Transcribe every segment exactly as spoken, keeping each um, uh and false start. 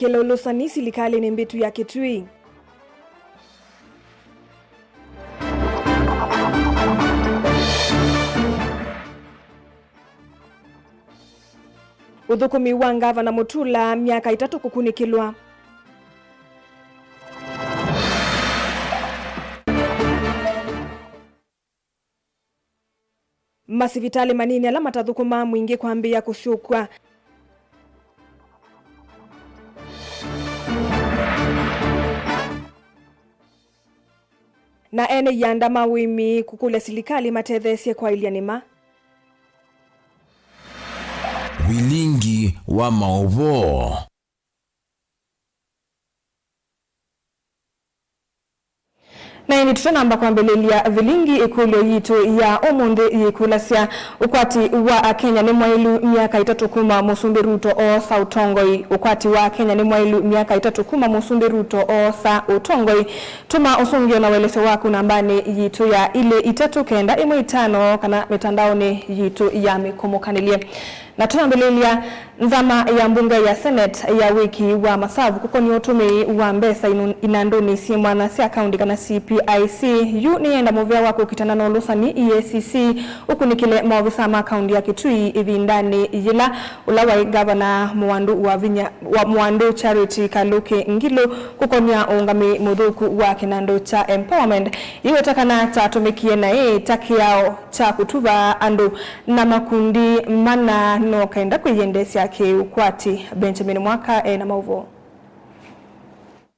Kĩlũlũsani silikalĩnĩ mbĩtu ya Kitui. Ũthũkũmi wa Ngavana Mutula myaka ĩtatũ kũkunĩkĩlwa. Masivitalĩ manini ala matathũkũmaa mwingĩ kwambĩĩa kũsyũkw'a. Na ene ianda ma ũĩmi kũkũlya silikalĩ matetheesye kwaĩlya nĩma. Vilingi wa maũvoo. Na ĩndĩ tũtanamba kwambĩlĩlya vilingi, ĩkũlyo yitũ ya ũmũnthĩ yĩkũlasya, ũkwati wa Akenya nĩ mwaĩlu myaka ĩtatũ kuma Mũsumbĩ Ruto oosa ũtongoi. Ũkwati wa Akenya nĩ mwaĩlu myaka ĩtatũ kuma Mũsumbĩ Ruto oosa ũtongoi. Tũma ũsũngĩo na ũelesyo waku nambanĩ yitũ ya ilĩ itatũ kenda ĩmwe itano kana mĩtandaonĩ yitũ ya mĩkũmũkanĩlye. Na tũnambĩlĩlya, nzama ya mbunge ya Senate ya wĩki wa masavu kũkonia ũtũmĩi wa mbesa inu-, inandũnĩ syĩ mwanya sya kaunti kana C P I C yu nĩyenda mũvea wa kũkitana na ũlũsani E A C C ũkunĩkĩle maovisa ma kaunti ya Kitui ĩvindanĩ yĩla ũla waĩ ngavana mũandũ wa vinya, wa mũandũ Charity Kaluki Ngilu kũkonia ũũngami mũthũku wa kĩnandũ kya empowerment. Ĩweta kana kyatũmĩkie naĩ ta kĩao kya kũtuva andũ na makundi mana no kenda kwĩyendeesya kĩũkwati. Benjamin Mwaka e na maũvoo.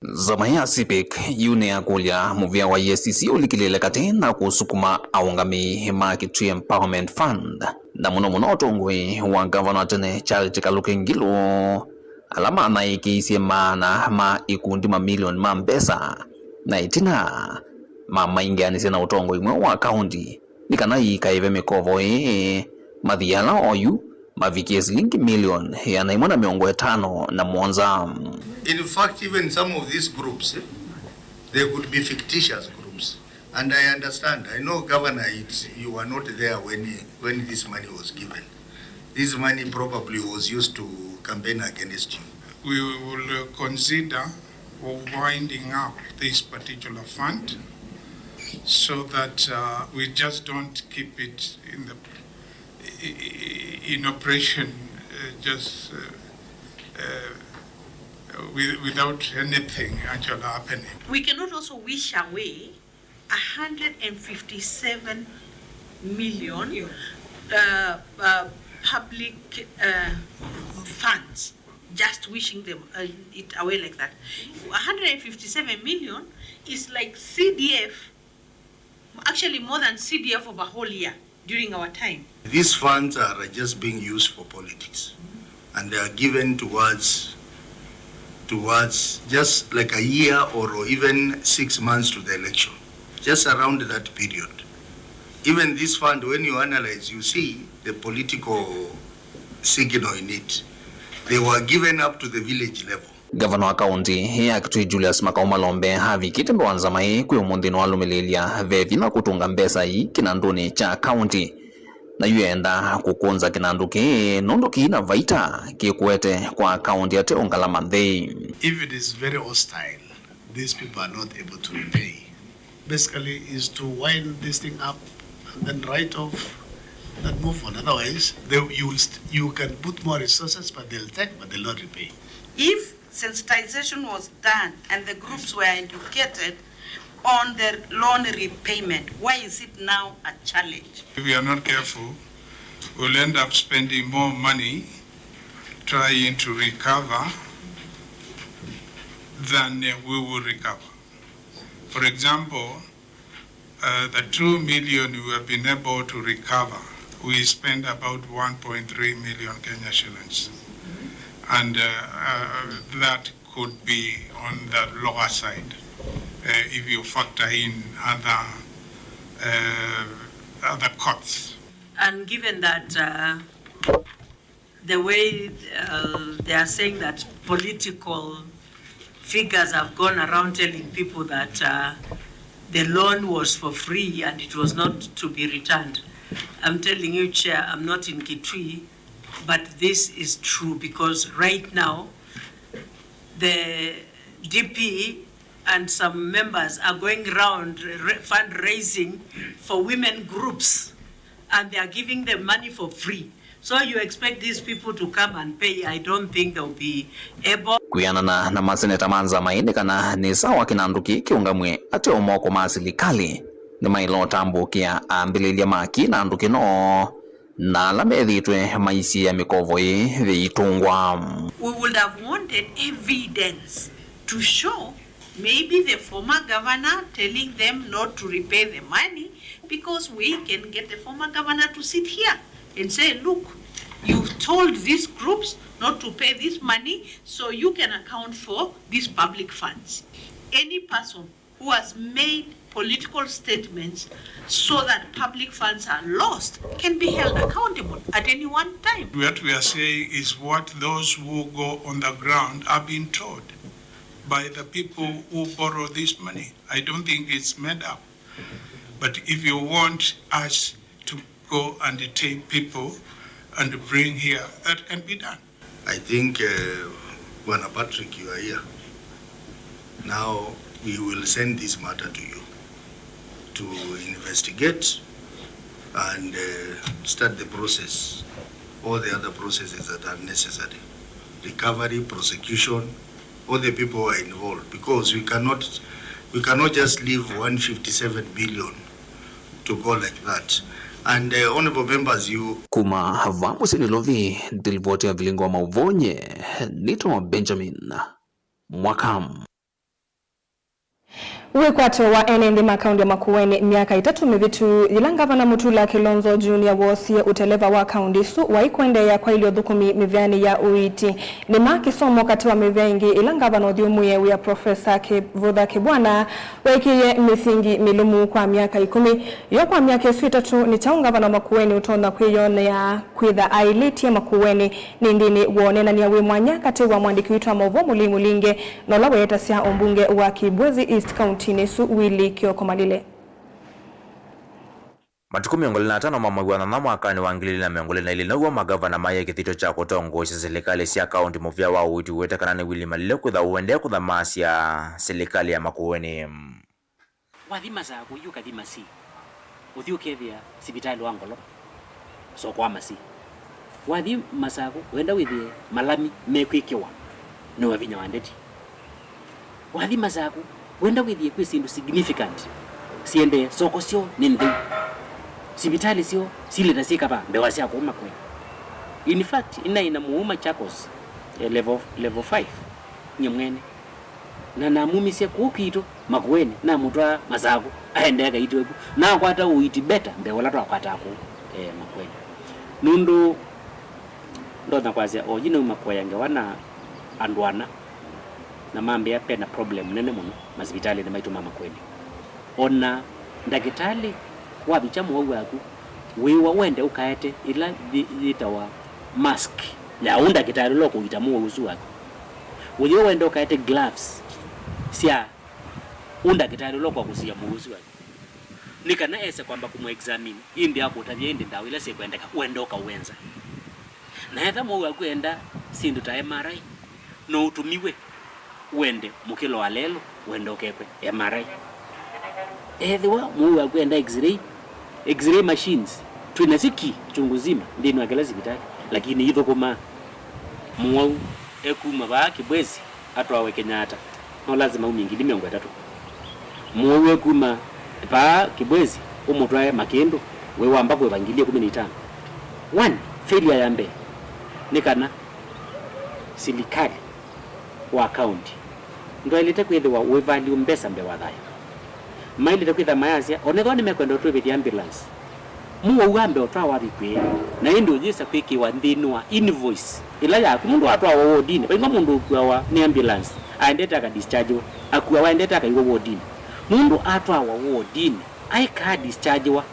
Nzama ya CPIC yu nĩyakũlya mũvĩa wa E A C C ũlikĩlĩle katĩ na kũsukuma aũngamĩi ma Kitui Empowerment Fund, na mũno mũno ũtongoi wa ngavana wa tene Charity Kaluki Ngilu, ala manaĩkĩisye maana ma ikundi mamilioni ma mbesa, na ĩtina mamaingĩanĩsya na ũtongoi mweũ wa kaunti nĩ kana ikaĩve mĩkovo ĩĩ mathi ala oyu mavikie silingi milioni ĩana ĩmwe na mĩongo ĩtano na mũonza. In fact, even some of these groups, eh, they could be fictitious groups. And I understand, I know, Governor, it's, you were not there when, when this money was given. This money probably was used to campaign against you. We will, uh, consider winding up this particular fund so that, uh, we just don't keep it in the, i-, i-, in operation, uh, just, uh, uh, with-, without anything actually happening. We cannot also wish away a hundred and fifty-seven million, uh, uh, public, uh, funds, just wishing them, uh, it away like that. A hundred and fifty-seven million is like C D F, actually more than C D F of a whole year during our time. These funds are just being used for politics, and they are given towards, towards just like a year or even six months to the election, just around that period. Even this fund, when you analyze, you see the political signal in it. They were given up to the village level. Ngavana wa kaunti ya Kitui Julius Makau Malombe avikĩte mbee wa nzama ĩĩ kwĩ ũmũnthĩ nĩwalũmĩlĩĩlya ve vinya kũtũnga mbesa ii kĩnandũnĩ kya kaunti, na yu enda kũkũnza kĩnandũ kĩĩ nũndũ kĩina vaita kĩkũete kwa kaunti ate ũngalama nthĩ. If it is very hostile, these people are not able to repay. Basically is to wind this thing up and then write off and move on. Otherwise, they, you will st-, you can put more resources, but they'll take, but they'll not repay. If sensitization was done and the groups were educated on the loan repayment, why is it now a challenge? If we are not careful, we'll end up spending more money trying to recover than, uh, we will recover. For example, uh, the two million we have been able to recover, we spent about one point three million Kenya shillings. And, uh, uh, that could be on the lower side, uh, if you factor in other, uh, other costs. And given that, uh, the way, uh, they are saying that political figures have gone around telling people that, uh, the loan was for free and it was not to be returned. I'm telling you, Chair, I'm not in Kitui, but this is true because right now, The D P and some members are going around re- fundraising for women groups, and they are giving them money for free. So you expect these people to come and pay? I don't think they'll be able. Kwĩanana na maseneta ma nzama ĩĩ nĩ kana nĩ sawa kĩnandũ kĩĩ kĩũngamw'e ateo moko ma silikalĩ, nĩmaĩle ũtambũkĩa ambĩlĩlya ma kĩnandũ kĩno na ala methĩĩtwe maisiĩa mĩkovo ĩĩ yĩitũngwa. We would have wanted evidence to show maybe the former governor telling them not to repay the money, because we can get the former governor to sit here and say, "Look, you've told these groups not to pay this money, so you can account for these public funds." Any person who has made political statements so that public funds are lost can be held accountable at any one time. What we are saying is what those who go on the ground are being told by the people who borrow this money. I don't think it's made up. But if you want us to go and detain people and bring here, that can be done. I think, uh, Bwana Patrick, you are here. Now we will send this matter to you to investigate and, uh, start the process, all the other processes that are necessary, recovery, prosecution, all the people who are involved, because we cannot, we cannot just leave one fifty-seven billion to go like that. And, uh, honorable members, you Kuma vaa mũsyĩ Nairobi, nĩ livoti ya Vilingo wa Mauvonye, nĩtawa Benjamin Mwaka. Wĩkwatyo wa ene nthĩ ma kaunti ya Makueni myaka ĩtatũ mĩvĩtu, yĩla ngavana Mutula Kilonzo Junior woosie ũteleva wa kaunti ĩsu, waĩ kũendeea kwaĩlya ũthũkũmi mĩvĩanĩ ya ũiiti. Nĩ ma kĩsomo katĩ wa mĩvĩa ĩngĩ ĩla ngavana ũthyũmũĩe wĩa Professor Kivutha Kibwana weekĩie mĩsingi mĩlũmu kwa myaka ĩkũmi. Yo kwa myaka ĩsu ĩtatũ, nĩ kyaũ ngavana wa Makueni ũtonya kwĩyonea kwĩtha aĩlĩtye Makueni? Nĩ nthĩnĩ wa ũneenany'a wĩ mwanya katĩ wa mwandĩki witũ wa maũvoo Mũlei Mũlinge na ũla weetasya ũmbunge wa Kibwezi East kauntinĩ ĩsu, Willy Kioko Malile. Matukũ mĩongo ĩlĩ na atano ma mwei wa nyanya mwakanĩ wa ngili ilĩ na mĩongo ĩlĩ na ilĩ, now'o magavana maĩe kĩthito kya kũtongoesya silikalĩ sya kaunti mũvĩa wa ũiiti ũwete kana nĩ Willy Malile kwĩtha ũendee kũthamaasya silikalĩ ya Makueni. Wathi Masakũ, yu ũkathi Masii, ũthi ũkethĩa sivitalĩ wa Ngolova, soko wa Masii. Wathi Masakũ, wenda wĩthĩe malami mekwĩkĩwa nĩ Wavinya wa Ndeti. Wathi Masakũ, wenda wĩthĩe kwĩ syĩndũ significant siendee, soko syoo nĩ ntheu, sivitalĩ syoo silĩ ta syĩ kavaa, mbewa sya kũu Makueni. In fact, nĩnaĩ na mũu Machakos, eh, level, level five, nyie mwene. Na namumisye kũu kwitũ Makueni, namũtwaa Masakũ, aendee kaitũ eku. Nakwata ũiiti better mbee ũla twakwataa kũu, eh, Makueni. Nũndũ ndonya kwasya, oyu nauma kũea ngewa na andũ ana, na mambĩa pena problem nene mũno masivitalĩnĩ maitũ ma Makueni. O na ndakĩtalĩ wavikya mũwau waku, wĩwa wende ũkaete ĩla yĩ-, yĩtawa mask ya ũ ndakĩtalĩ ũla ũkũita mũwau ũsu waku. Wĩwa wende ũkaete gloves sya ũ ndakĩtalĩ ũla ũkakũsia mũwau ũsu waku, nĩ kana ese kwamba kũmũ examine, ĩndĩ akũtavya ĩndĩ ndawa ila syĩkwendeka, wende ũkawenza. Na etha mũwau waku enda syĩndũ ta M R I, no ũtũmiwe wende mũkĩlo wa lelũ, wende ũkekwe M R I. Ethĩwa mũwau waku enda X-ray, X-ray machines twĩ nasyo ki chungu nzima nthĩnĩ wa kĩla sivitalĩ, lakini ithũkũmaa. Mũwau ekuma vaa Kibwezi atwawe Kenyatta, no lazima umie ngili mĩongo ĩtatũ. Mũwau ekuma vaa Kibwezi ũmũtwae Makĩndũ, wĩ wamba kũĩva ngili ĩkũmi na itano. One, failure ya mbee nĩ kana silikalĩ wa kaunti ndwaĩlĩte kwĩthĩwa wĩ value mbesa mbee wa thayũ. Maĩlĩte kwĩtha mayasya, onethwa nĩmekwenda ũtwĩvĩthya ambulance, mũwau ambe ũtwawa avikw'ĩe, na ĩndĩ ũyĩsa kwĩkĩwa nthĩnĩ wa invoice ĩla yaku. Mũndũ atwawa wodinĩ, vaingwa mũndũ ũkuawa nĩ ambulance aendete akadischargiwa, akuawa aendete akaiwa wodinĩ. Mũndũ atwawa wodinĩ, aĩkaa dischargiwa,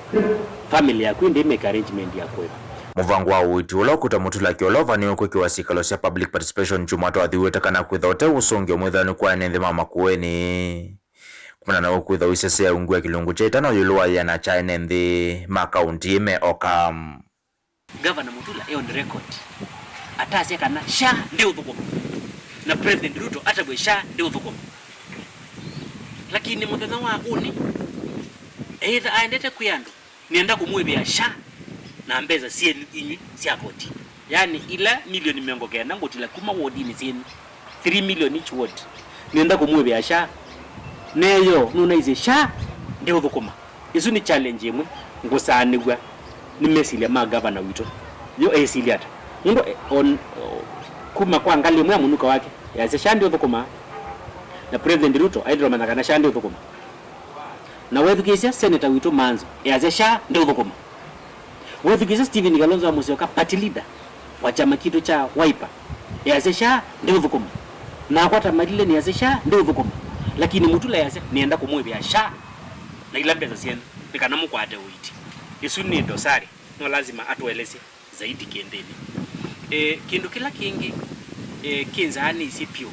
family yaku ĩndĩ ĩmake arrangement ya kũĩva. Mũvango wa ũiiti ũla ũkũta Mutula Kiolova nĩũkwĩkĩwa syĩkalo sya public participation Jumatatu athiũĩte kana kwĩtha ũte ũsũngĩo mwĩthanu kwa ene nthĩ ma Makueni. Kumana na ũkwĩtha ũisesea ungu wa kĩlungu kya ĩtano ĩũlũ wa ĩana kya ene nthĩ ma kaunti ĩĩ me oka. Gavana Mutula e on record atasya kana SHA ndĩũthũkũma. Na President Ruto atavw'e SHA ndĩũthũkũma. Lakini mũthenya wa ũnĩ, eĩtha aendete kwĩ andũ, nĩenda kũmwĩvĩa SHA na mbesa syenyu inyw'ĩ sya koti. Yani, ila milioni mĩongo kenda ngũtila kuma wodinĩ syenyu, three million each ward, nĩenda kũmwĩvĩa SHA. Neyo nũnaisye SHA ndĩũthũkũma. Ĩsu nĩ challenge ĩmwe ngũsaanĩw'a nĩ mesilya ma gavana witũ. Yo esilya ata? Nũndũ, eh, on, o, kuma kwa ngalĩ ĩmwe ya mũnuka wake, yasya SHA ndĩũthũkũma. Na President Ruto aĩlĩtwe manya kana SHA ndĩũthũkũma. Na wethukĩĩsya Senator witũ Manzo, easya SHA ndĩũthũkũma. Wethukĩĩsya Stephen Kalonzo wa Musyoka, party leader wa kyama kitũ kya Wiper, easya SHA ndĩũthũkũma. Nakwa ta Malile nĩasya SHA ndĩũthũkũma. Lakini Mutula easya nĩenda kũmwĩvĩa SHA na ila mbesa syenyu nĩ kana mũkwate ũiiti. Ĩsu nĩ dosari, no lazima atũelesye zaidi kĩndĩnĩ. E, kĩndũ kĩla kĩngĩ, e, kĩnzaanĩsye pyũ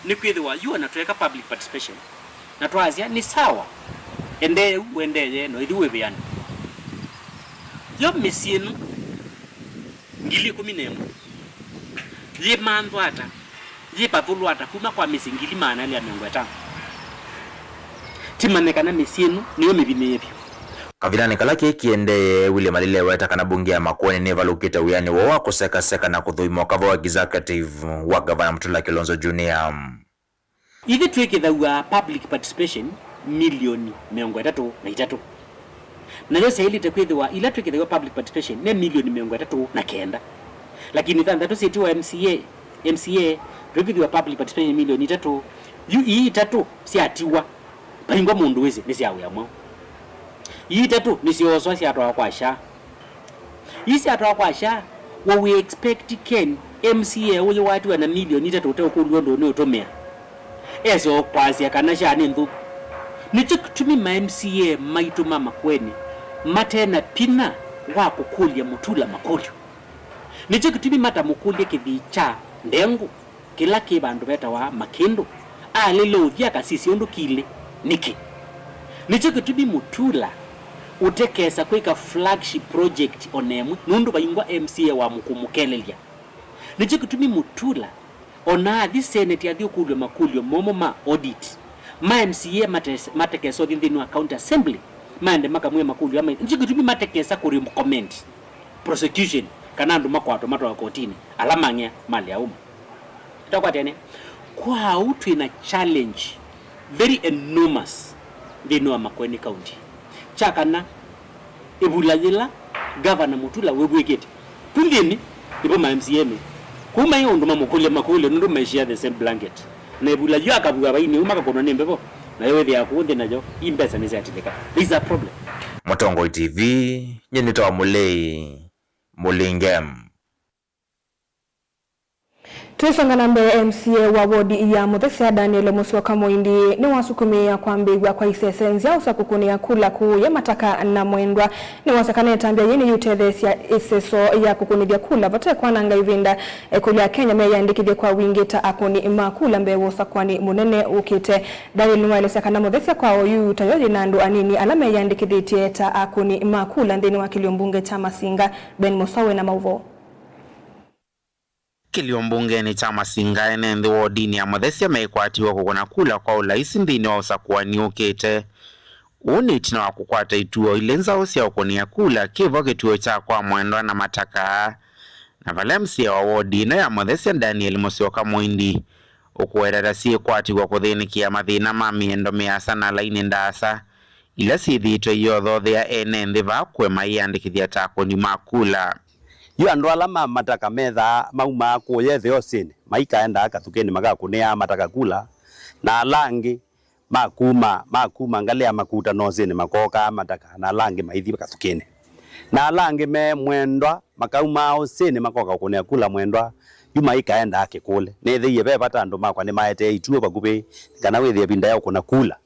nĩ kwĩthĩwa yu ona tweeka public participation na twasya nĩ sawa, endee ũu ũendee, no ĩthi wĩvĩane. Yo mĩsyĩ ĩno ngili ĩkũmi na ĩmwe yĩmanthwa ata? Yĩpathũlwa ata kuma kwa mĩsyĩ ngili maana elĩ ya mĩongo ĩtano? Tĩmanye kana mĩsyĩ ĩno nĩyo mĩvinyĩĩe vyũ. Kavindanĩ kala kĩĩ kĩendee, Willy Malile eweta kana mbunge ya Makueni nĩvalũkĩte wĩanĩ woo wa kũsekaseka na kũthũima ũkava wa executive wa Gavana Mutula Kilonzo Junior. Ithyĩ twĩkĩthaw'a public participation milioni mĩongo ĩtatũ na itatũ. Nayo syaĩlĩte kwĩthĩwa ila twĩkĩthaw'a public participation nĩ milioni mĩongo ĩtatũ na kenda. Lakini thanthatũ syĩtiwa M C A, M C A, twĩkĩthĩwa public participation milioni itatũ. Yu ii itatũ syatiwa, vaingwa mũndũ wĩsĩ nĩ sya wĩa mwaũ. Ii itatũ nĩsyooswa syatwawa kwa SHA. Ii syatwawa kwa SHA, we we expect Ken, M C A ũyũ watiwa na milioni itatũ ũteũkũlw'a ũndũ ũnĩũtũmĩa, ese o kwasya kana SHA nĩ nthũku? Nĩkyo kĩtumi ma M C A maitũ ma Makueni mate na pinya wa kũkũlya Mutula makũlyo. Nĩkyo kĩtumi matamũkũlya kĩthii kya ndengũ kĩla kĩ vandũ vetawa Makĩndũ, alĩle ũthi akasisye ũndũ kilĩ. Nĩkĩ? Nĩkyo kĩtumi Mutula ũtekesa kwĩka flagship project o na ĩmwe, nũndũ vaingwa M C A wa mũkũmũkelelya. Nĩkyo kĩtumi Mutula o na athi Senate athi ũkũlw'a makũlyo momũ ma audit, ma M C A mates-, matekesa ũthi nthĩnĩ wa County Assembly, maende makamwĩe makũlyo amwe. Nĩkyo kĩtumi matekesa kũrecommend prosecution kana andũ makwatwa matwawe kotinĩ, ala mang'ea malea ũma. Twakwatene, kwa ũu twĩ na challenge very enormous nthĩnĩ wa Makueni County. Kya kana, ĩvula yĩla Gavana Mutula wĩvw'ĩkĩte ku nthĩnĩ, nĩvo ma M C A me. Kũu mai ũndũ mamũkũlya makũlyo nũndũ maishia the same blanket. Na ĩvula yu akavua vainĩ ũu makakũnwa nĩ mbevo, nayo wĩthĩaa kũu nthĩ nayo, ii mbesa nĩsyatilĩka. There is a problem. Mũtongoi T V, nyie nĩtawa Mũlei Mũlinge. Twĩsonga na mbee, M C A wa wodi ya Mũthesya Daniel Mũsyoka Mũindi nĩwasukumĩĩa kwambĩĩw'a kwa isese nzyaũ sya kũkũnĩa kula kũũya Mataka na Mwendwa. Nĩwasya kana ĩtambya yĩĩ nĩyĩũtetheesya ĩseso ya kũkũnĩthya kula vate kwananga ĩvinda. Ĩkũlyo ya Kenya meyĩandĩkĩthye kwa wingĩ ta akũni ma kula mbee wa ũsakũani mũnene ũkĩte. Daniel nĩwaelesya kana Mũthesya kwa oyu tayo yĩna andũ anini ala meyĩandĩkĩthĩtye ta akũni ma kula nthĩnĩ wa kĩlio mbunge kya Masinga. Ben Mũsowe na maũvoo. Kĩlio mbungenĩ kya Masinga, ene nthĩ wodinĩ ya Mũthesya meĩkwatĩw'a kũkũna kula kwa ũlaisi nthĩnĩ wa ũsakũani ũkĩte. Ũu nĩ ĩtina wa kũkwata ituo ilĩ nzaũ sya ũkũnĩa kula, kĩvo kĩtuo kya kwa Mwendwa na Mataka. Na vala M C A wa wodi ĩno ya Mũthesya Daniel Mũsyoka Mũindi ũkũweta ta syĩkwatĩw'a kũthĩnĩkĩa mathĩna ma mĩendo mĩasa na lainĩ ndaasa, ila syĩthĩĩtwe iyothothea ene nthĩ vaa kũema ĩyĩandĩkĩthya ta akũni ma kula. Yu andũ ala ma Mataka methaa maumaa kũũya ĩtheosinĩ, maikaendaa Kathukĩnĩ makakũnĩaa Mataka kula, na ala angĩ ma kuma, ma kuma ngalĩ ya Makuta na ũsĩnĩ makookaa Mataka, na ala angĩ maithi Kathukĩnĩ. Na ala angĩ me Mwendwa makaumaa ũsĩnĩ makoka kũkũnĩa kula Mwendwa, yu maikaendaa Kĩkũlĩ. Nĩthĩie ve vata andũ makwa nĩmaetee ituo vakuvĩ, nĩ kana wĩthĩe ĩvinda ya kũkũna kula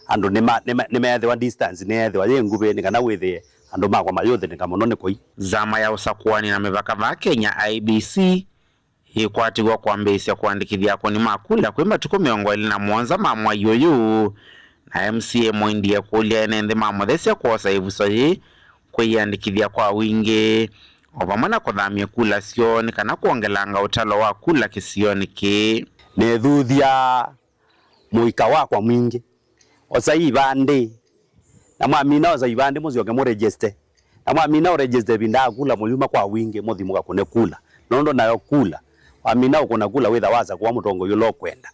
andũ nĩma-, nĩma-, nĩmeethĩwa distance nĩyeethĩwa yĩ nguvĩ, nĩ kana wĩthĩe andũ makwa mayũthĩnĩka mũno nĩ kũi. Nzama ya ũsakũani na mĩvaka vaa Kenya, I E B C, yĩkwatĩw'a kwambĩĩsya kũandĩkĩthya akũni ma kula kwĩ matukũ mĩongo ĩlĩ na mũonza ma mwai ũyũ, na M C A Mũindi ekũlya ene nthĩ ma Mũthesya kwosa ĩvuso yĩĩ kwĩyĩandĩkĩthya kwa wingĩ. o vamwe na kũthamya kula syoo nĩ kana kwongelanga ũtalo wa kula kĩsionĩ kĩĩ. Nĩthuthya mũika wakwa mwingĩ. Osai ivandĩ. Na mwamina osa ivandĩ, mũsyoke mũregister. Na mwamina ũregister ĩvinda ya kula, mũyuma kwa wingĩ, mũthi mũkakũne kula. Nũndũ nayo kula, wamina ũkũna kula, wĩtha wasakũa mũtongoi ũla ũkwenda.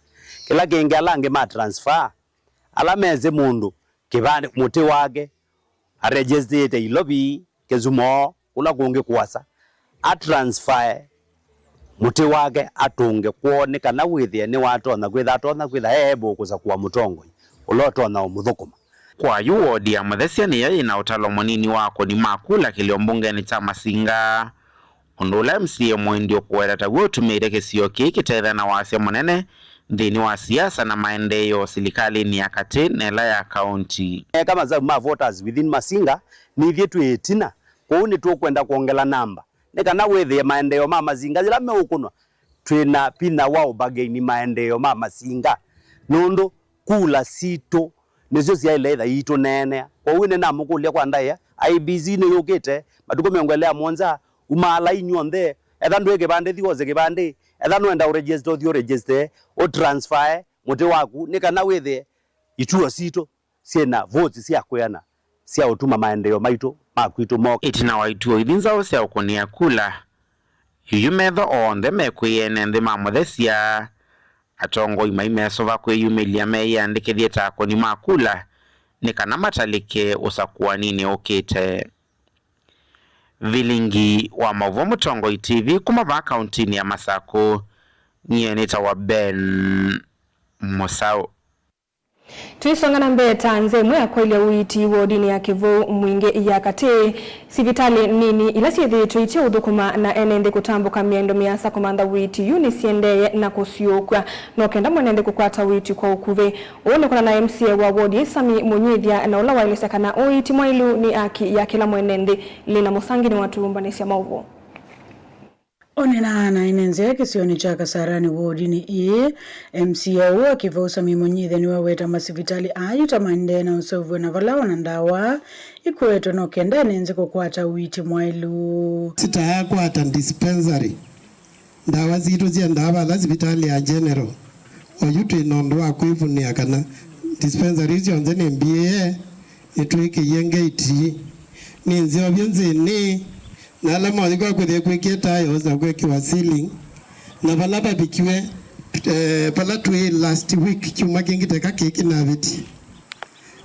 Kĩla kĩngĩ, ala angĩ ma transfer, ala mesĩ mũndũ kĩvandĩ, mũtĩ wake, aregisterĩte Ilovi, Kisumu, kũla kũngĩ kũasa, atransfae mũtĩ wake atũnge kwoo nĩ kana wĩthĩe nĩwatonya kwĩtha, atonya kwĩtha e able kũsakũa mũtongoi ũla ũtonya ũmũthũkũma. Kwa yu wodi ya Mũthesya nĩyo yĩ na ũtalo mũnini wa akũni ma kula kĩlio mbungenĩ kya Masinga, ũndũ ũla M C A Mũindi ũkũweta taw'o ũtumĩte kĩsio kĩĩ kĩtethe na wasya mũnene nthĩnĩ wa siasa na maendeeo silikalĩnĩ ya katĩ na ĩla ya kaunti. Eka masavu ma voters within Masinga, nithyĩ twĩ ĩtina, kwoou nĩtũkwenda kwongela namba nĩ kana wĩthĩe maendeeo ma Masinga yĩla meũkũnwa, twĩ na vinya wa ũbargain maendeeo ma Masinga, nũndũ kula sitũ nĩsyo syaĩle ĩtha iitũneenea. Kwoou nĩnamũkũlya kwa ndaĩa, I E B C nĩyũkĩte matukũ mĩongo ĩlĩ na mũonza, umaala inyw'onthe, etha ndwĩ kĩvandĩ, thi wose kĩvandĩ, etha nũenda ũregister, ũthi ũregister, ũtransfae mũtĩ waku, nĩ kana wĩthĩe ituo sitũ syĩ na votes sya kwĩana sya ũtuma maendeeo maitũ ma kwitũ moka. Ĩtina wa ituo ithi nzaũ sya ũkũnĩa kula, yu metho onthe mekwĩene nthĩ ma Mũthesya, atongoi maimesũva kwĩyumĩlya meyĩandĩkĩthye ta akũni ma kula nĩ kana matalĩke ũsakũaninĩ ũkĩte. Vilingi wa Maũvoo Mũtongoi T V kuma vaa kauntinĩ ya Masakũ, nyie nĩtawa Ben Mũsaũ. Tũisonga na mbee, ta nzĩa ĩmwe ya kwaĩlya ũiiti wodinĩ ya Kĩvũũ Mwingĩ ya katĩ, sivitalĩ nini ila syĩthĩĩtwe ityeũthũkũma na ene nthĩ kũtambũka mĩendo mĩasa kũmantha ũiiti yu nĩsiendee na kũsyũkw'a no kenda mwene nthĩ kũkwata ũiiti kwa ũkuvĩ. Ũũ nĩ kũna na M C A wa wodi ĩ Sami Mũnyithya, na ũla waelesya kana ũiiti mwaĩlu nĩ haki ya kĩla mwene nthĩ. Lina Mũsangi nĩwatũmbanĩsya maũvoo. Onenaa na ene nzĩa kĩsionĩ kya Kasarani wodinĩ ĩĩ, M C A ũũ wa Kĩvũũ Sami Mũnyithya nĩwaweta masivitalĩ aa yu ta maendee na ũseũvw'e na vala ona ndawa ikuetwe no kenda ene nthĩ kũkwata ũiiti mwaĩlu. Sitakwata dispensary, ndawa sitũ syendaa vala sivitalĩ ya General. Oyu twĩ na ũndũ wa kwĩvunĩa kana dispensary syonthe nĩ B A, nĩtwĩkĩie ngate, nĩ nzeũvye nzĩnĩ, na ala moyĩkwa kwĩthĩa kwĩkĩe tiles na kwĩkĩwa ceiling, na vala vavikiwe, eh, vala twĩ last week, kyumwa kĩngĩ teka kĩĩ kĩnavĩtie.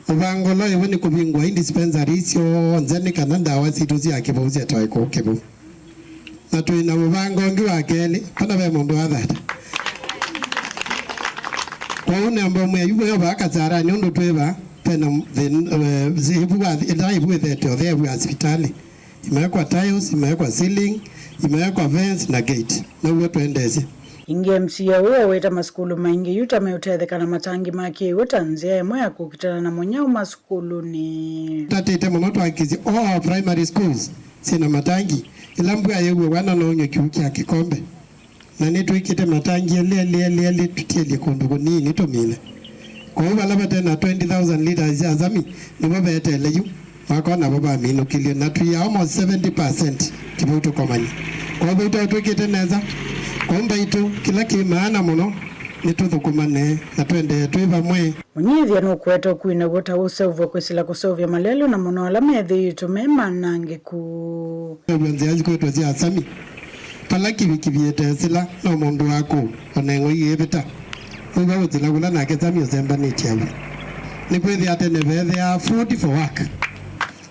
Mũvango ũla wĩvo nĩ kũvingũa i dispensary syonthe nĩ kana ndawa sitũ sya Kĩvũũ syetawe kũu Kĩvũũ. Na twĩ na mũvango ũngĩ wa kelĩ, kana ve mũndũ wathata. Kwoou namba ũmwe yu veo vaa Kasarani ũndũ twĩ vaa, ve na thĩna, eh, ĩvu wa, ĩla ĩvu ĩthete ũtheevu ya sivitalĩ. Imewekwa tiles, imewekwa ceiling, imewekwa fence na gate. Naw'o twendeesye. Ĩngĩ M C A ũũ aweta masukulu maingĩ yu ta meũtetheka na matangi ma kĩw'ũ ta nzĩa ĩmwe ya kũkitana na mũnyao masukulunĩ. Tatĩte mũno twakĩsye all our primary schools syĩ na matangi, ĩla mbua yĩw'e wana no ũnywe kĩw'ũ kya kĩkombe. Na nĩtwĩkĩte matangi elĩ, elĩ, elĩ, elĩ, tũtielye kũndũ kũnini tũmine. Kwoou vala vate na twenty thousand liters sya Sami, nĩvo veteele yu, makona vo vaminũkĩlye, na twi almost seventy percent Kĩvũũ tũkomany'a. Kwoou vau tũtwĩkĩte nesa. Kwoou mbaitũ, kĩla kĩ maana mũno, nĩtũthũkũmane na twendee twĩ vamwe. Mũnyithya nũkũete ũkui naw'o ta ũseũvw'a kwĩsĩla kũseũvya malelũ na mũno ala methĩĩtwe me manangĩku. Kũseũvya nzĩa isu kwĩtwa sya Sami. Vala kivikivi ĩteesĩla, no mũndũ wa kũu, o na ĩng'oi yĩĩvĩta. Wĩw'a ũsĩla kũla nake Sami ũsembanĩtye aw'o. Nĩkwĩthĩa tene veethĩaa food for work.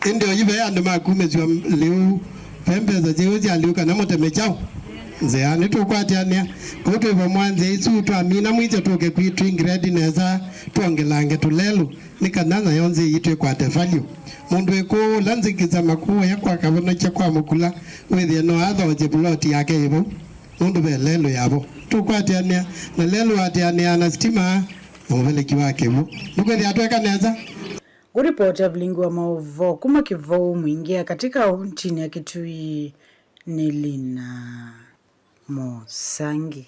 Ĩndĩ oyu ve andũ makumĩsw'a lĩu, ve mbesa syĩu sya lĩu kana mũteme kyaũ? Nzĩa, nĩtũkwatĩanĩa. Kũu twĩ vamwe nzĩa isu twamina mwĩsyo tũke kwitũ twĩ grade nesa, twongelange tũlelũ, nĩ kana nayo nzĩa yitũ ĩkwate value. Mũndũ ĩkũũ ũla nzĩkĩsya makũũ aya kwa kavonokya kwa mũkula, wĩthĩe no athoosye vuloti yake yĩ vau, nũndũ ve lelũ ya vo. Tũkwatĩanĩa, na lelũ watĩanĩaa na sitima na mũveleki wa kĩw'ũ. Nĩkwĩthĩa tweka nesa? Ngũripoti ya vilingi wa maũvoo kuma Kĩvũũ Mwingĩ ya katĩ kaũntinĩ ya Kitui nĩ Lina Mũsangi.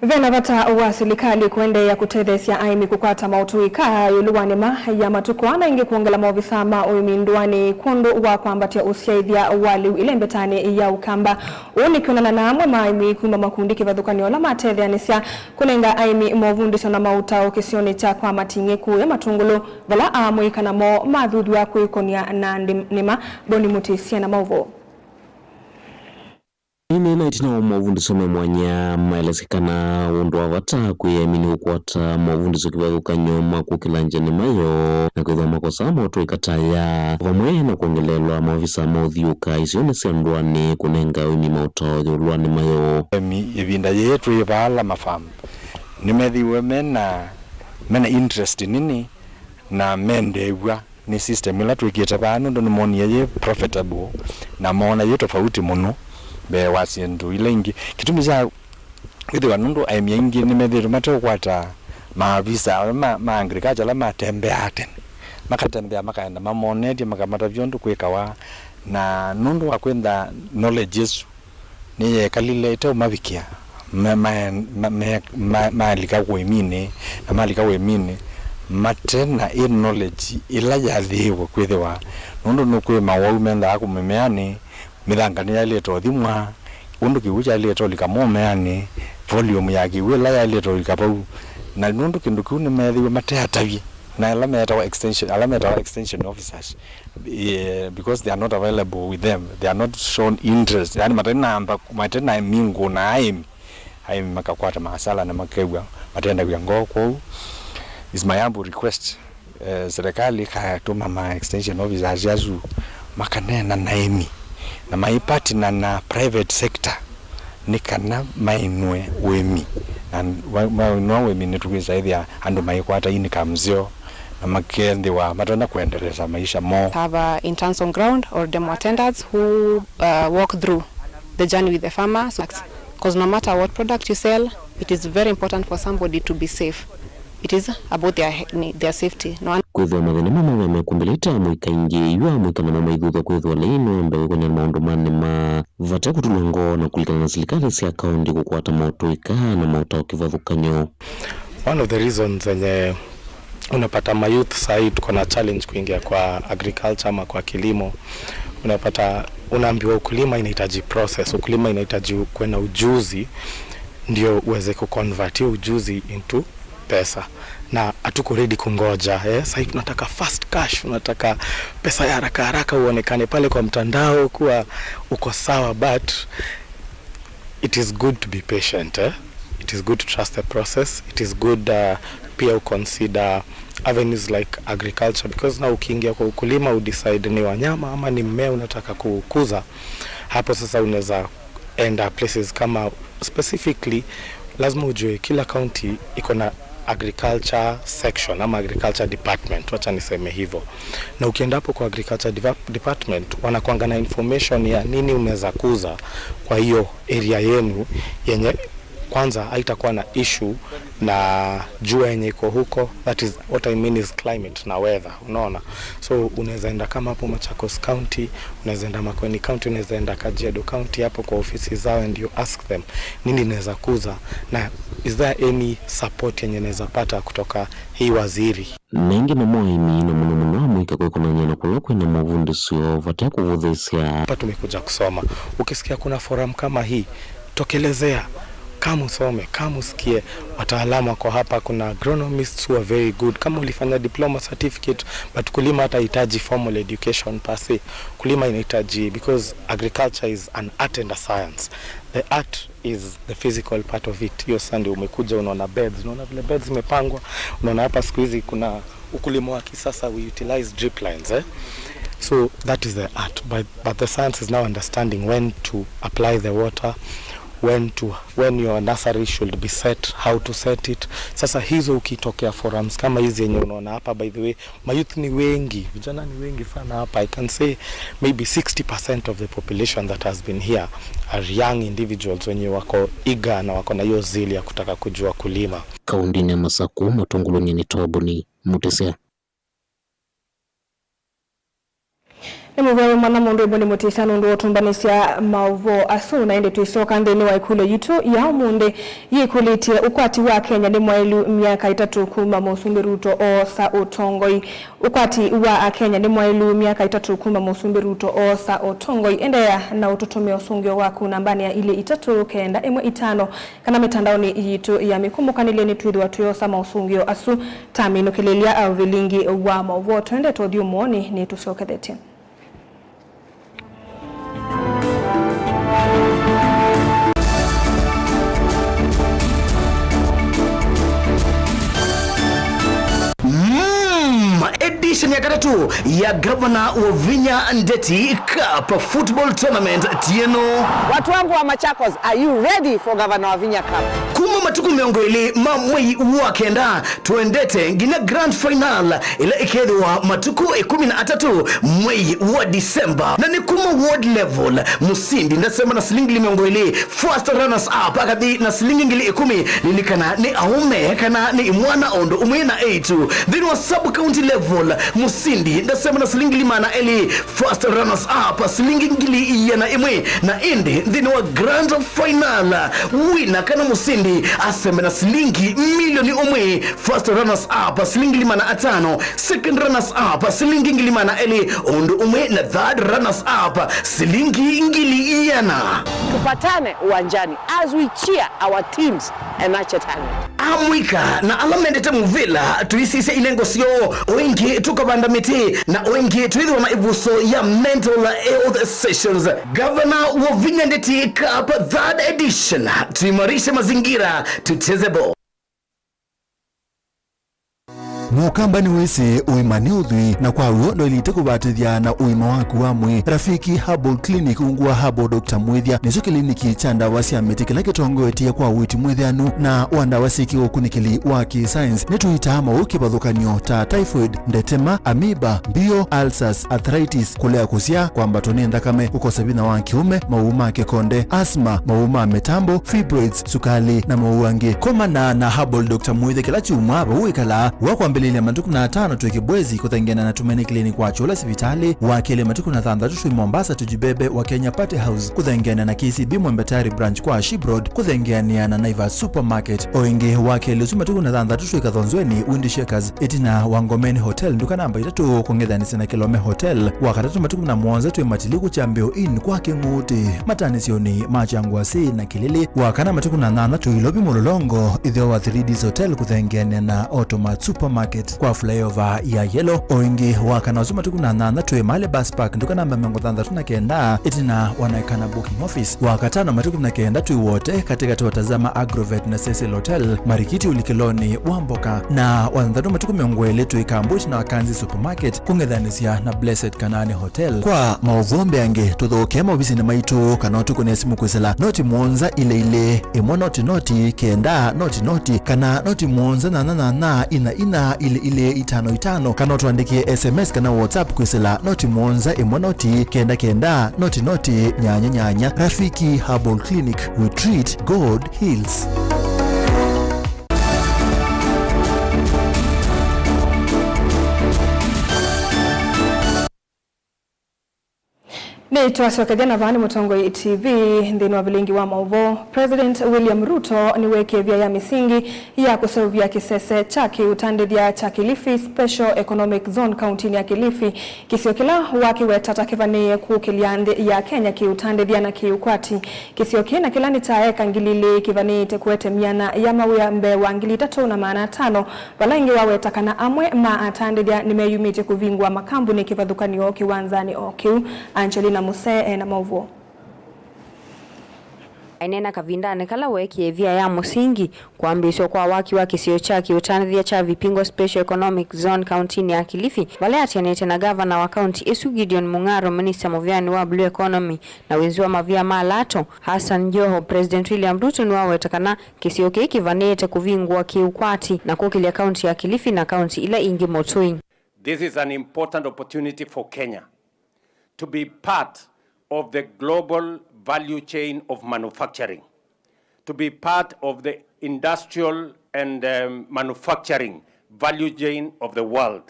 Ve na vata wa silikalĩ kũendeea kũtetheesya aĩmi kũkwata maũtũĩka ĩũlũ wa nĩma ya matukũ aa na ĩngĩ kwongela maovisa ma ũĩmi ndũanĩ kwondũ wa kwambatya ũsyaĩthya wa lĩu ĩlembetanĩ ya Ũkamba. Ũũ nĩ kwĩonana na amwe ma aĩmi kuma makundi kĩvathũkany'o ala matetheanĩsya kũnenga aĩmi movundĩsyo na maũtao kĩsionĩ kya kwa Mating'e kũũya Matũngũlũ, vala aamũika namo mathuthw'a kwĩkony'a na ndĩ-, nĩma. Boni Mũtĩsya na maũvoo. Ĩndĩ na ĩtina wa movundĩsyo me mwanya maelesye kana ũndũ wa vata kwĩ aĩmi nĩ kũkwata movundĩsyo kĩvathũkany'o ma kũkĩlangya nĩma yoo na kwĩthĩwa makosaa maũtũĩka ta aya, vamwe na kwongeleelwa maovisa ma ũthiũũka isionĩ sya ndũanĩ kũnenga aĩmi maũtao ĩũlũ wa nĩma yoo. Aĩmi ĩvinda yĩĩ twĩ vaala mafamu nĩmethĩiwe mena, mena interest nini na mendeew'a nĩ system ĩla twĩkĩte vaa, nũndũ nĩmonie yĩ profitable na moona yĩ tofauti mũno mbee wa syĩndũ ila ingĩ. Kĩtumi kya kwĩthĩwa nũndũ aĩmi aingĩ nĩmethĩĩtwe mateũkwata maavisa ala ma, ma agriculture ala matembeaa tene, makatembea makaenda mamonetye, makamatavya ũndũ kwĩkawa, na nũndũ wa kwĩtha knowledge ĩsu nĩyekalile ĩteũmavikĩa, ma-, ma-, ma-, ma-, ma-, malika ũĩminĩ, na malika ũĩminĩ mate na ĩ knowledge ĩla yathĩĩwe kwĩthĩwa, nũndũ nũkwĩ mawau mendaa kũmĩmeanĩ, mĩthanga nĩyaĩlĩte ũthimwa, ũndũ kĩw'ũ kyaĩlĩte ũlika mũmeanĩ, volume ya kĩw'ũ ĩla yaĩlĩte ũlika vau, na nũndũ kĩndũ kĩu nĩmeethĩiwe mateatavye na ala metawa extension, ala metawa extension officers, eh, because they are not available with them, they are not shown interest, yani matenamba, matena mingo na aĩmi, aĩmi makakwata maasala na makew'a matenda wĩa ngoo. Kwoou is my humble request, eh, serikali ĩkatũma ma extension officers asu makaneena na aĩmi na maipartner na private sector nĩ kana mainũe ũĩmi, na wa-, mainũa ũĩmi nĩtũkwĩsa ĩthĩa andũ maikwata income syoo na makethĩwa matonya kwendeleza maisha moo. Have, uh, interns on ground or demo attendants who, uh, walk through the journey with the farmer. So, 'cause no matter what product you sell, it is very important for somebody to be safe. It is about their he-, ni-, their safety. No one. Kwĩthĩwa mathĩna mamwe mekũmbĩlĩte amũika aingĩ, yu amũika namo maithuthwa kwĩthĩwa lei nũembe kwĩkony'a na maũndũ ma nĩma vate kũtulwa ngoo na kũlikana na silikalĩ sya kaũnti kũkwata maũtũĩka na maũtao kĩvathũkany'o. One of the reasons zenye unapata mayouth sahii tuko na challenge kuingia kwa agriculture ama kwa kilimo, unapata unaambiwa ukulima inahitaji process, ukulima inahitaji kuwe na ujuzi ndio uweze kuconvert hiyo ujuzi into pesa, na hatuko ready kungoja, eh? Sahii tunataka fast cash, unataka pesa ya haraka haraka, uonekane pale kwa mtandao kuwa uko sawa, but it is good to be patient, eh? It is good to trust the process. It is good, uh, pia uconsider avenues like agriculture, because now ukiingia kwa ukulima udecide ni wanyama ama ni mmea unataka kukuza, hapo sasa unaweza enda places kama, specifically, lazima ujue kila county iko na agriculture section ama agriculture department, wacha niseme hivyo. Na ukienda hapo kwa agriculture deva-, department, wanakuanga na information ya nini unaweza kuza kwa hiyo area yenu yenye kwanza haitakuwa na issue na jua yenye iko huko. That is what I mean is climate na weather, unaona? So unaweza enda kama hapo Machakos County, unaweza enda Makueni County, unaweza enda Kajiado County hapo kwa ofisi zao and you ask them, "Nini naweza kuza? Na is there any support yenye naweza pata kutoka hii waziri?" Na ĩngĩ namo aĩmi na mũno mũno amũika kwĩkonany'a na kũla kwĩna movundĩsyo vate kũvũthĩsya. Hapa tumekuja kusoma. Ukisikia kuna forum kama hii, tokelezea. Kama usome, kama usikie, wataalamu wako hapa. Kuna agronomists who are very good. Kama ulifanya diploma certificate, but kulima hata hitaji formal education per se. Kulima inahitaji, because agriculture is an art and a science. The art is the physical part of it. Hiyo sasa ndio umekuja, unaona beds, unaona vile beds zimepangwa, unaona hapa siku hizi kuna ukulima wa kisasa, we utilize drip lines, eh? So that is the art, but, but the science is now understanding when to apply the water, when to, when your nursery should be set, how to set it. Sasa hizo ukitokea forums kama hizi yenye unaona hapa, by the way, mayouth ni wengi, vijana ni wengi sana hapa. I can say maybe sixty percent of the population that has been here are young individuals wenye wako eager na wako na hiyo zeal ya kutaka kujua kulima. Kaũntĩnĩ ya Masakũ, Matũngũlũnĩ nĩ Toboni Mũtĩsya. Nĩ mũvea wĩ mwana mũndũ ĩmwe nĩ mũtĩsya nũndũ wa ũtũmbanĩsya maũvoo asu, na ĩndĩ twĩsyoka nthĩnĩ wa ĩkũlyo yitũ ya ũmũnthĩ yĩkũlĩtye, ũkwati wa Kenya nĩ mwaĩlu myaka ĩtatũ kuma Mũsumbĩ Ruto oosa ũtongoi. Ũkwati wa Akenya nĩ mwaĩlu myaka ĩtatũ kuma Mũsumbĩ Ruto oosa ũtongoi. Endeea na ũtũtũmĩe ũsũngĩo waku nambanĩ ya ilĩ itatũ kenda ĩmwe itano, kana mĩtandaonĩ yitũ ya mĩkũmũkanĩlye nĩtwĩthĩwa twĩosa maũsũngĩo asu. Taminũkĩlĩlya vilingi wa maũvoo tũendete ũthyũmũonĩ nĩtũsyokethetye. Mm, edition ya katatũ ya Gavana Wavinya Ndeti Cup Football Tournament tieno. Watu wangu wa Machakos, are you ready for Governor Wavinya Cup? Kuma matukũ mĩongo ĩlĩ ma mwei wa kenda, tũendete nginya grand final ĩla ĩkethĩwa matukũ ĩkũmi na atatũ mwei wa December. Na nĩ kuma ward level, mũsindi ndasema na silingi ngili mĩongo ĩlĩ, first runners up akathi na silingi ngili ĩkũmi. Lilikana nĩ aũme kana nĩ imwana o ũndũ ũmwe na eĩtu. Nthĩnĩ wa sub county level, mũsindi ndasema na silingi ngili maana elĩ, first runners up silingi ngili iana ĩmwe, na ĩndĩ nthĩnĩ wa grand final, wina kana mũsindi asembe na silingi milioni ũmwe, first runners up silingi ngili maana atano, second runners up silingi ngili maana elĩ, ũndũ ũmwe na third runners up silingi ngili iana. Tupatane uwanjani as we cheer our teams and nurture talent. Amũika na ala mendete mũvĩla, tũisisya inengo syoo, o ĩngĩ tũkavanda mĩtĩ, na o ĩngĩ twĩthĩwa na ĩvuso ya mental health sessions. Gavana Wavinya Ndeti Cup third edition, tuimarishe mazingira, tucheze ball. Mũkamba nĩwĩsĩ ũima nĩ ũthwii, na kwa w'o ndwaĩlĩte kũvatĩthya na ũima waku wa mwĩĩ. Rafiki Herbal Clinic ungu wa Herbal Doctor Mwĩthya nĩkyo kĩliniki kya ndawa sya mĩtĩ kĩla kĩtongoetye kwa ũiiti mwĩthĩanu na wa ndawa syĩ kĩũkunĩkĩli wa kĩ-science. Nĩtũitaa maũũ kĩvathũkany'o ta typhoid, ndetema, amoeba, mbio, ulcers, arthritis, kũlea kũsyaa, kwambatwa nĩ nthakame, kũkosa vinya wa kĩũme, maũũ ma kĩkonde, asthma, maũũ ma mĩtambo, fibroids, sukalĩ, na maũũ angĩ. Komana na Herbal Doctor Mwĩthya kĩla kyumwa vau wĩkalaa. Wa kwambĩlĩlya matukũ na atano twĩ Kĩbwezi kũthengeana na Tumaini Clinic wa Kyũla sivitalĩ, wa kelĩ matukũ na thanthatũ twĩ Mombasa Tujibebe wa Kenya Party House kũthengeana na K C B Mwembe Tayari Branch kwa Ship Road kũthengeanĩa na Naivas Supermarket. O ĩngĩ, wa kelĩ ũsu matukũ na thanthatũ twĩ Kathonzweni Windy Shakers ĩtina wa Ngomeni Hotel nduka namba itatũ kũng'ethanĩsya na Kilome Hotel. Wa katatũ matukũ na mũonza twĩ Matiliku Kyambĩo Inn kwa Kĩng'ũtĩ matanĩsyonĩ ma Kyangwasĩ na Kilili. Wa kana matukũ na nyanya twĩ Ilovi Mũlolongo ĩtheo wa Three Ds Hotel kũthengeanĩa na Automat Supermarket kwa flyover ya Yellow. O ĩngĩ, wa kana ũsu matukũ na nyanya twĩ Male Bus Park nduka namba mĩongo thanthatũ na kenda ĩtina wa Naikana Booking Office. Wa katano matukũ na kenda twĩ Wote katĩkatĩ wa Tazama Agrovet na Cecil Hotel marikiti ũlikĩlonĩ wa mboka. Na wa thanthatũ matukũ mĩongo ĩlĩ twĩ Kambu ĩtina wa Kanzi Supermarket kũng'ethanĩsya na Blessed Kanaani Hotel. Kwa maũvoo mbeange, tũthokee maovisinĩ maitũ kana ũtũkũnĩe simũ kwĩsĩla noti mũonza ilĩ ilĩ ĩmwe noti noti kenda noti noti kana noti mũonza nyanya nyanya ina ina ilĩ ilĩ itano itano, kana ũtũandĩkĩe S M S kana WhatsApp kwĩsĩla noti mũonza ĩmwe noti kenda kenda noti noti nyanya nyanya. Rafiki Herbal Clinic, we treat, God heals. Nĩtwasyokeethya na vaa nĩ Mũtongoi T V nthĩnĩ wa vilingi wa maũvoo. President William Ruto nĩweekie ĩvia ya mĩsingi ya kũseũvya kĩsese kya kĩũtandĩthya kya Kilifi Special Economic Zone kauntinĩ ya Kilifi, kĩsio kĩla wakĩweta ta kĩvanĩĩe kũkĩlya nthĩ ya Kenya kĩũtandĩthya na kĩũkwati. Kĩsio kĩĩ na kĩla nĩ kya eka ngili ilĩ kĩvanĩĩte kũete myana ya mawĩa mbee wa ngili itatũ na maana atano, vala ĩngĩ waweta kana amwe ma atandĩthya nĩmeyumĩtye kũvingũa makambunĩ kĩvathũkany'o kĩwanzanĩ o kĩu. Angelina Musee e na maũvoo. Aineena kavindanĩ kala weekie ĩvia ya mũsingi kwambĩĩsw'a kwa waki wa kĩsio kya kĩũtandĩthya kya Vipingo Special Economic Zone kauntinĩ ya Kilifi, vala atianĩte na ngavana wa kaunti ĩsu Gideon Mung'aro, minista mũvĩanĩ wa Blue Economy na wĩnzi wa mavia ma lato Hassan Joho, President William Ruto nĩwaweta kana kĩsio kĩĩ kĩvanĩĩte kũvingũa kĩũkwati na kũkĩlya kaunti ya Kilifi na kaunti ila ingĩ mũtũi. This is an important opportunity for Kenya to be part of the global value chain of manufacturing, to be part of the industrial and, um, manufacturing value chain of the world.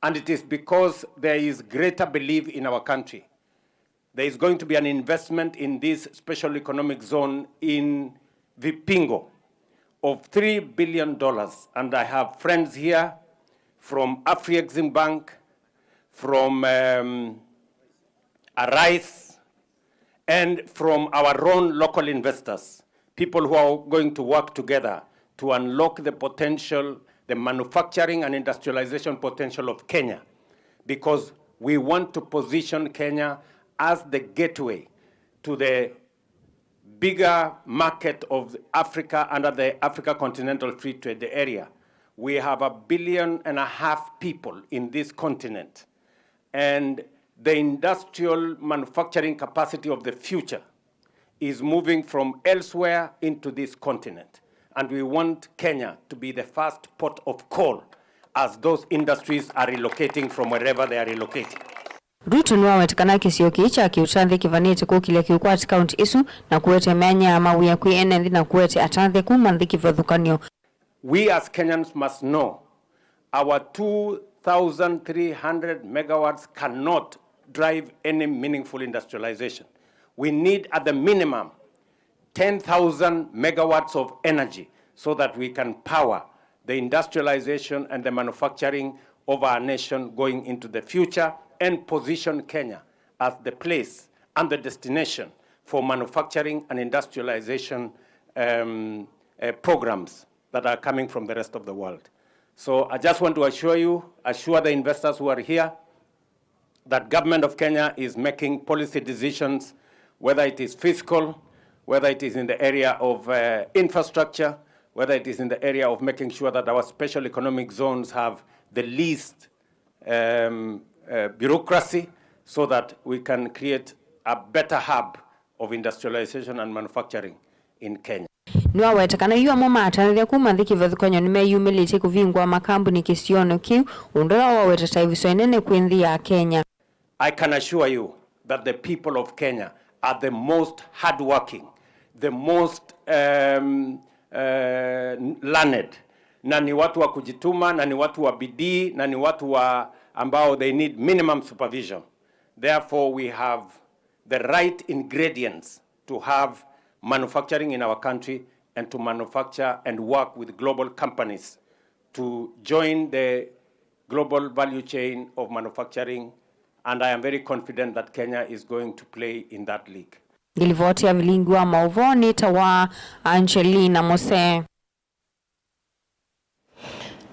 And it is because there is greater belief in our country. There is going to be an investment in this special economic zone in Vipingo of three billion dollars. And I have friends here from Afrexim Bank, from, um, Arise, and from our own local investors, people who are going to work together to unlock the potential, the manufacturing and industrialization potential of Kenya, because we want to position Kenya as the gateway to the bigger market of Africa under the Africa Continental Free Trade Area. We have a billion and a half people in this continent, and the industrial manufacturing capacity of the future is moving from elsewhere into this continent. And we want Kenya to be the first port of call as those industries are relocating from wherever they are relocating. Ruto nĩwaweta kana kĩsio kĩĩ kya kĩũtathi kĩvanĩte kũkĩlya kĩũkwati kaunti ĩsu na kũete myanya ya mawĩa kwĩ ene nthĩ na kũete atathi kuma nthĩ kĩvathũkany'o. We as Kenyans must know our two thousand three hundred megawatts cannot drive any meaningful industrialization. We need at the minimum ten thousand megawatts of energy so that we can power the industrialization and the manufacturing of our nation going into the future and position Kenya as the place and the destination for manufacturing and industrialization, um, uh, programs that are coming from the rest of the world. So I just want to assure you, assure the investors who are here, that government of Kenya is making policy decisions, whether it is fiscal, whether it is in the area of, uh, infrastructure, whether it is in the area of making sure that our special economic zones have the least, um, uh, bureaucracy, so that we can create a better hub of industrialization and manufacturing in Kenya. Nĩwaweta kana yu amwe ma atanĩthya kuma nthĩ kĩvathũkany'o nĩmeyumĩlĩtye kũvingũa makambuni kĩsionĩ kĩu, ũndũ ũla waweta ta ĩvuso ĩnene kwĩ nthĩ ya Kenya. I can assure you that the people of Kenya are the most hardworking, the most, um, uh, learned, na ni watu wa kujituma, na ni watu wa bidii, na ni watu wa ambao they need minimum supervision. Therefore, we have the right ingredients to have manufacturing in our country and to manufacture and work with global companies to join the global value chain of manufacturing, and I am very confident that Kenya is going to play in that league. Ngilivoti ya vilingi wa maũvoo nĩ ta wa Angelina Mose.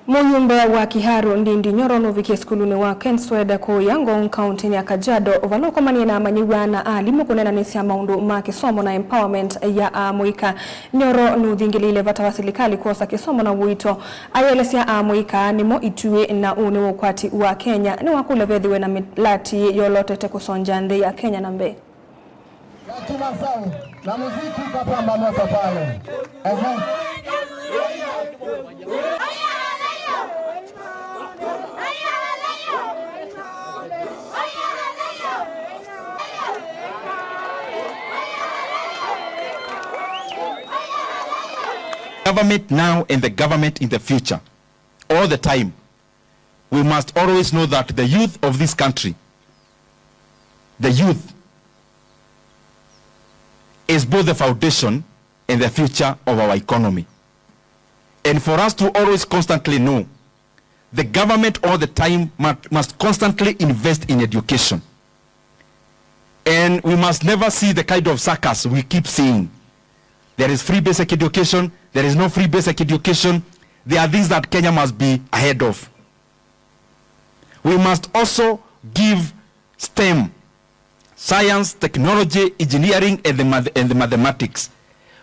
Mũyumbe wa Kiharu Ndindi Nyoro nũvikie sukulunĩ wa Kenswed kũũya Ngong, kauntinĩ ya Kajiado, vala ũkomanie na amanyĩw'a na alimũ kũneenanĩsya maũndũ ma kĩsomo na empowerment ya amũika. Nyoro nũthingĩlĩile vata wa silikalĩ kwosa kĩsomo na ũito. Ayĩelesya amũika nĩmo ituĩ na ũnĩ wa ũkwati wa Kenya. Nĩwakũlya vethĩwe na mĩlati yolotete kũsongya nthĩ ya Kenya na mbee. Ya Kimasai na muziki ikapamba moto pale. Ehe. Government now and the government in the future, all the time, we must always know that the youth of this country, the youth is both the foundation and the future of our economy. And for us to always constantly know, the government all the time mu-, must constantly invest in education. And we must never see the kind of circus we keep seeing. There is free basic education, there is no free basic education. There are things that Kenya must be ahead of. We must also give STEM, science, technology, engineering, and the math-, and the mathematics.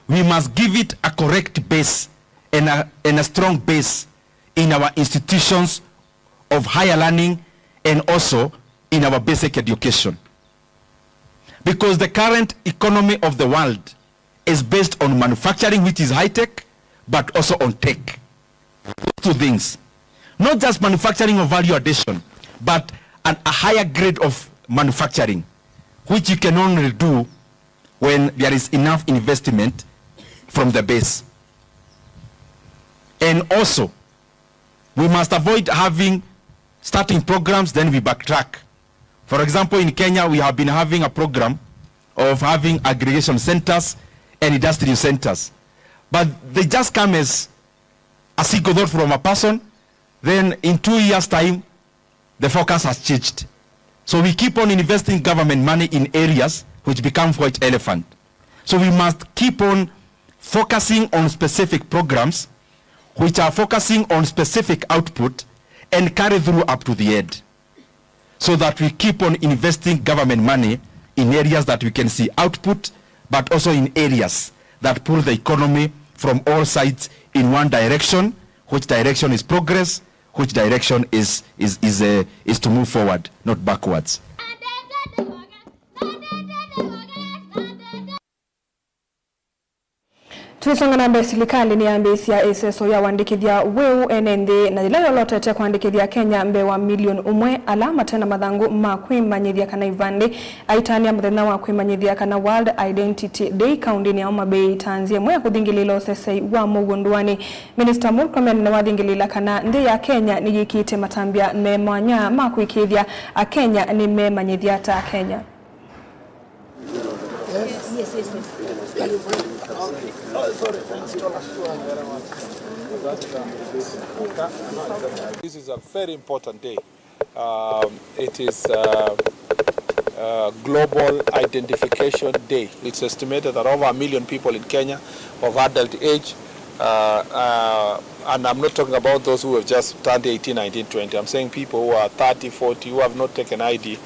We must give it a correct base and a, and a strong base in our institutions of higher learning and also in our basic education. Because the current economy of the world is based on manufacturing, which is high tech, but also on tech. Those two things. Not just manufacturing of value addition, but an, a higher grade of manufacturing, which you can only do when there is enough investment from the base. And also, we must avoid having starting programs, then we backtrack. For example, in Kenya, we have been having a program of having aggregation centers and industrial centers. But they just come as a single thought from a person, then in two years' time, the focus has changed. So we keep on investing government money in areas which become white elephant. So we must keep on focusing on specific programs which are focusing on specific output and carry through up to the end, so that we keep on investing government money in areas that we can see output, but also in areas that pull the economy from all sides in one direction, which direction is progress, which direction is, is, is, uh, is to move forward, not backwards. Tũisonga na mbee, silikalĩ nĩyambĩĩsya ĩseso ya ũandĩkĩthya wĩu ene nthĩ, na yĩla yolotete kũandĩkĩthya Akenya mbee wa milioni ũmwe ala mate na mathangũ ma kwĩmanyĩthya kana ivandĩ, aitany'a mũthenya wa kwĩmanyĩthya kana World Identity Day kaũndĩnĩ ya Homa Bay ta nzĩa ĩmwe ya kũthingĩlĩĩla ũsesei wa mũuo ndũanĩ. Minista Murkomen nĩwathingĩlĩĩla kana nthĩ ya Kenya nĩyĩkĩĩte matambya me mwanya ma kũĩkĩĩthya Akenya nĩmemanyĩthya ta Akenya. This is a very important day. Um, it is uh, uh, Global Identification Day. It's estimated that over a million people in Kenya of adult age, uh, uh, and I'm not talking about those who have just turned eighteen, nineteen, twenty. I'm saying people who are thirty, forty, who have not taken I D.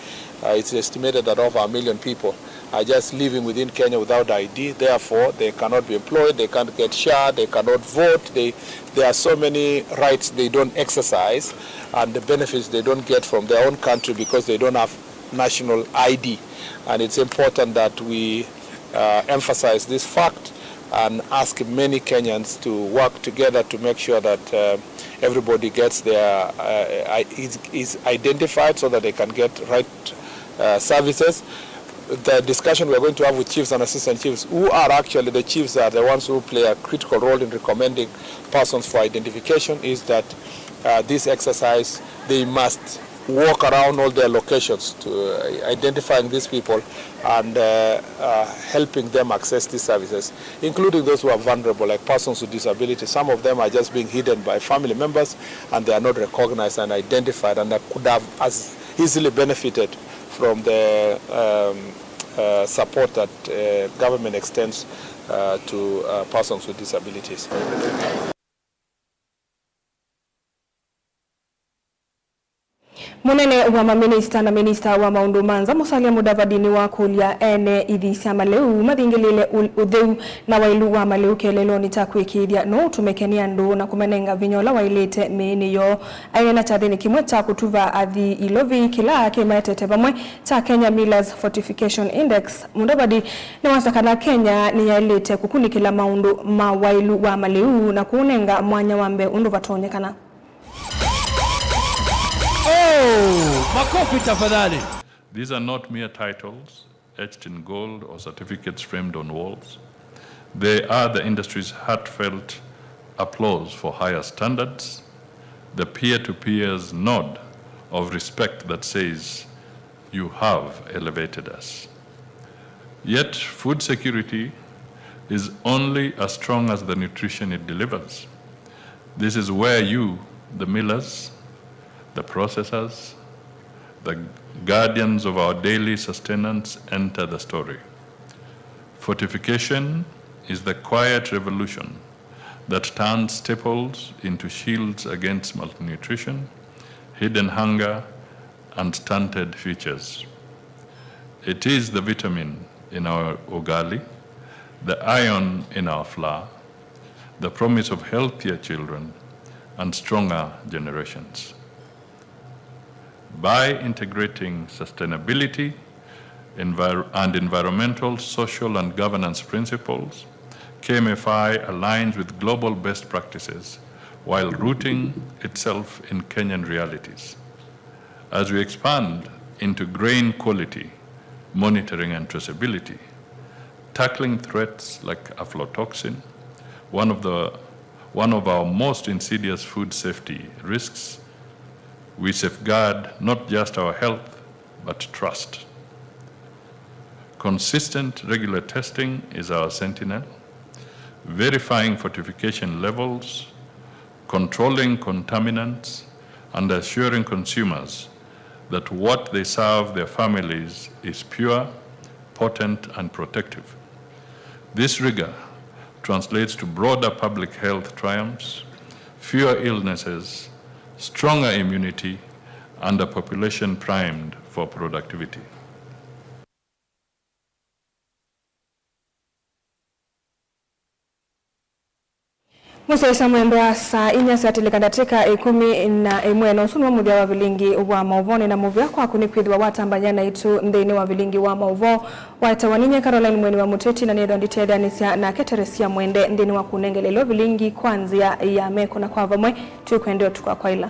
Uh, it's estimated that over a million people are just living within Kenya without I D. Therefore, they cannot be employed, they can't get SHA, they cannot vote. They, there are so many rights they don't exercise and the benefits they don't get from their own country because they don't have national I D. And it's important that we uh, emphasize this fact and ask many Kenyans to work together to make sure that uh, everybody gets their uh, is, is identified so that they can get right uh, services. The discussion we're going to have with chiefs and assistant chiefs, who are actually the chiefs, are the ones who play a critical role in recommending persons for identification, is that uh, this exercise, they must walk around all their locations to uh, identifying these people and uh, uh, helping them access these services, including those who are vulnerable, like persons with disabilities. Some of them are just being hidden by family members and they are not recognized and identified, and that could have as easily benefited from the um, uh, support that uh, government extends uh, to uh, persons with disabilities. Mũnene wa maminista na minista wa maũndũ ma nza Musalia Mudavadi nĩwakũlya ene ithi sya malĩu mathingĩlĩle ũ- ũtheu na waĩlu wa malĩu kĩeleelonĩ kya kũĩkĩĩthya no ũtũmĩke nĩ andũ na kũmanenga vinya ũla waĩlĩte mĩĩnĩ yoo. Aineena kyathĩnĩ kĩmwe kya kũtuva athi ilovi kĩla kĩmaetete vamwe kya Kenya Millers Fortification Index, Mudavadi nĩwasya kana Kenya nĩyaĩlĩte kũkunĩkĩla maũndũ ma waĩlu wa malĩu na kũũnenga mwanya wa mbee ũndũ vatonyekana. Oh, makofi tafadhali. These are not mere titles etched in gold or certificates framed on walls. They are the industry's heartfelt applause for higher standards, the peer to peer's nod of respect that says, "You have elevated us." Yet, food security is only as strong as the nutrition it delivers. This is where you, the millers, the processors, the guardians of our daily sustenance enter the story. Fortification is the quiet revolution that turns staples into shields against malnutrition, hidden hunger, and stunted futures. It is the vitamin in our ugali, the iron in our flour, the promise of healthier children and stronger generations. By integrating sustainability envir- and environmental, social, and governance principles, K M F I aligns with global best practices while rooting itself in Kenyan realities. As we expand into grain quality monitoring and traceability, tackling threats like aflatoxin, one of, the, one of our most insidious food safety risks, We safeguard not just our health, but trust. Consistent regular testing is our sentinel, verifying fortification levels, controlling contaminants, and assuring consumers that what they serve their families is pure, potent, and protective. This rigor translates to broader public health triumphs, fewer illnesses, stronger immunity, and a population primed for productivity. Mũsyaĩĩsya mwendwa, saa inya syatĩlĩka ndatĩka ĩkũmi na ĩmwe, na ũsu nĩw'o mũthya wa vilingi wa maũvoo. Nĩ na mũvea kwaku nĩ kwĩthĩwa watambany'a naitũ nthĩnĩ wa vilingi wa maũvoo. Waetawa ninyie Caroline Mweni wa Mũteti, na nĩthwa nditetheanĩsya nake Teresia Mwende nthĩnĩ wa kũnengeleelwa vilingi kwa nzĩa ya meko na kwa vamwe. Twĩkwendea ũtukũ wa kwaĩla.